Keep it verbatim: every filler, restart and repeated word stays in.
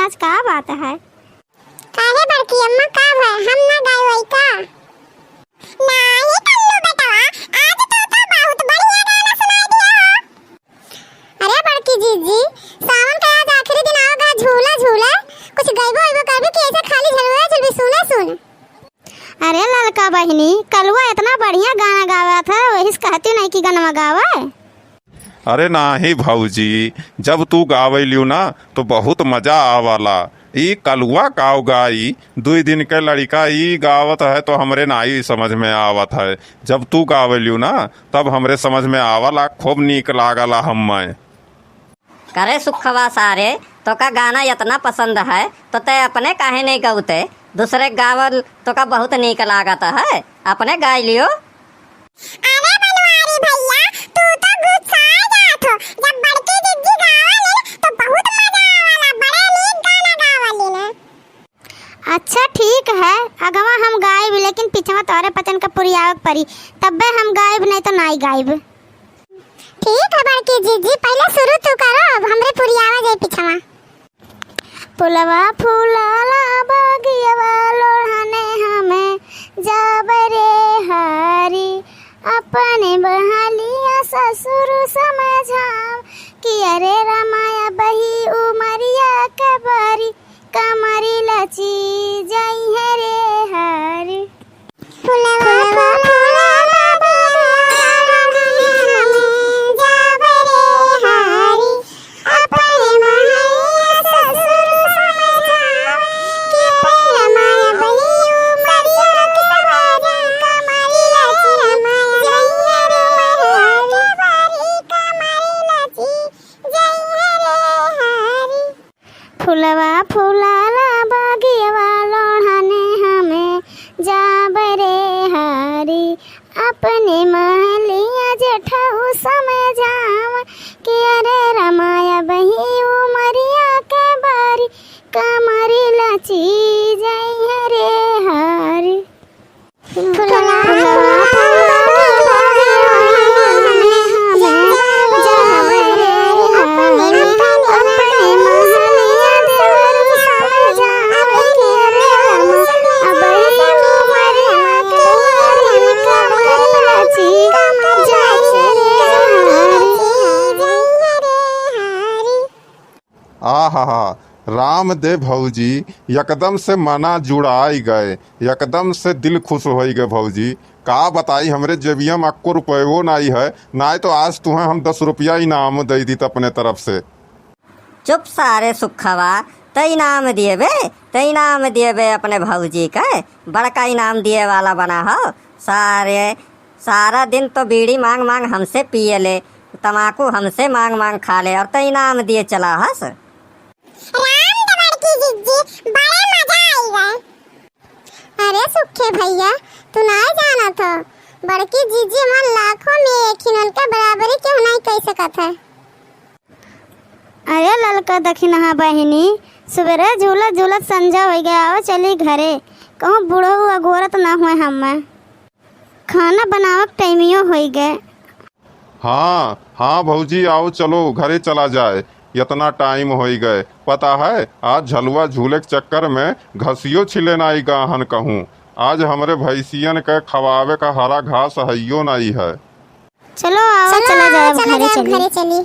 आज का बात है? काहे बड़की अम्मा, का भय? हम ना गाई वाई का? नाही कल्लू बेटवा, आज तू तो बहुत बढ़िया गाना सुनाई दिया हो। अरे बड़की जीजी, सावन का आज आखिरी दिन आओगा, झूला झूले, कुछ गइबो अइबो करबी कि ऐसे खाली झलुए झुलबी, सुने सुन। अरे ललका बहिनी, कलुआ इतना बढ़िया गाना गावा था, वही से कहती नहीं कि गनवा गावे। अरे नाही भौजी, जब तू गावैलियो ना तो बहुत मजा आवाला। ई कलुआ काव गाई, दुई दिन के लड़िका ई गावत है तो हमरे नाही समझ में आवत है। जब तू गावैलियो ना तब हमरे समझ में आवाला, खूब नीक लागला हम्मे। करे सुखवा सारे, तोका गाना इतना पसंद है तो तै अपने काहे नहीं गौते? दूसरे के गावल तोका बहुत नीक लागत है, अपने गाय लियो। अरे बनवारी भैया, तू तो गुस्सा जात हो। जब बड़की जिज्जी गावल तो बहुत मजा आवाला, बड़े नीक गाना गावल ना। अच्छा ठीक है, अगवा हम गायब, लेकिन पिछवा तोहरे पचन का पुरियावे के परी, तब्बे हम गायब, नहीं तो नाई गायब। ठीक है बड़की जीजी, पहले शुरू तू करो, अब हमरे पुरियावा जाए पिछवा। फुलवा फूलाला बगियवा लोढ़ने हमें जाब रे हारी, अपने बहलिया ससुर समझाव कि अरे रमाया बही उमरिया के बारी, कमरी लची जइहे रे हारी। फुलवा फुलवा जाब रे हारी, अपने महलिया ससुर समझावे कि प्रेम बलियो मरिया के बारी, कमरी लची जइहे रे हारी, कमरी लची जइहे रे हारी। फुलवा फुलाला बगियवा लोढ़ने हमें जाब रे हारी, अपने महलिया जेठऊ समझाव कि अरे रमाया बही उमरिया के बारी, कमरी लची जइहे रे हारी। आहा हा, राम दे भौजी, एकदम से मना जुड़ाई गए, एकदम से दिल खुश होई गए भौजी। का बताई, हमरे जेबिया में अक्को रुपयो नाई है, नाई तो आज तुहें हम दस रुपया इनाम दे दीत अपने तरफ से। चुप सारे सुखवा, त इनाम दिएबे, त इनाम दिएबे अपने भौजी के, बड़का इनाम दिए वाला बना हो सारे। सारा दिन तो बीड़ी मांग मांग हमसे पिए ले, तमाकू हमसे मांग मांग खा ले, और त इनाम दिए चला हस। राम दे बड़की जिज्जी, बड़े मजा आई गए। अरे सुखे भैया, तू नाय जानत हो, बड़की जिज्जी हमार लाखों में एक ही, उनका बराबरी केहू नाय कई सकत है। अरे ललका दखिनहा बहिनी, सुबेरे झूलत झूलत संझा होइ गए, आओ चली घरे, कहूँ बूढ़ऊ अगोरत ना हुए हमें। खाना बनावक टाइमियो होइ गए। हाँ, हाँ भौजी, आओ चलो घरे चला जाए, इतना टाइम होइ गए। पता है, आज झलुआ झूले के चक्कर में घसियो छिले नाई गाहन कहूँ। आज हमरे भैंसियन के खवावे का हरा घास हइयो नाई है। चलो आओ, चलो चला आओ, जाए, चला घरे जाए, चली। घरे चली।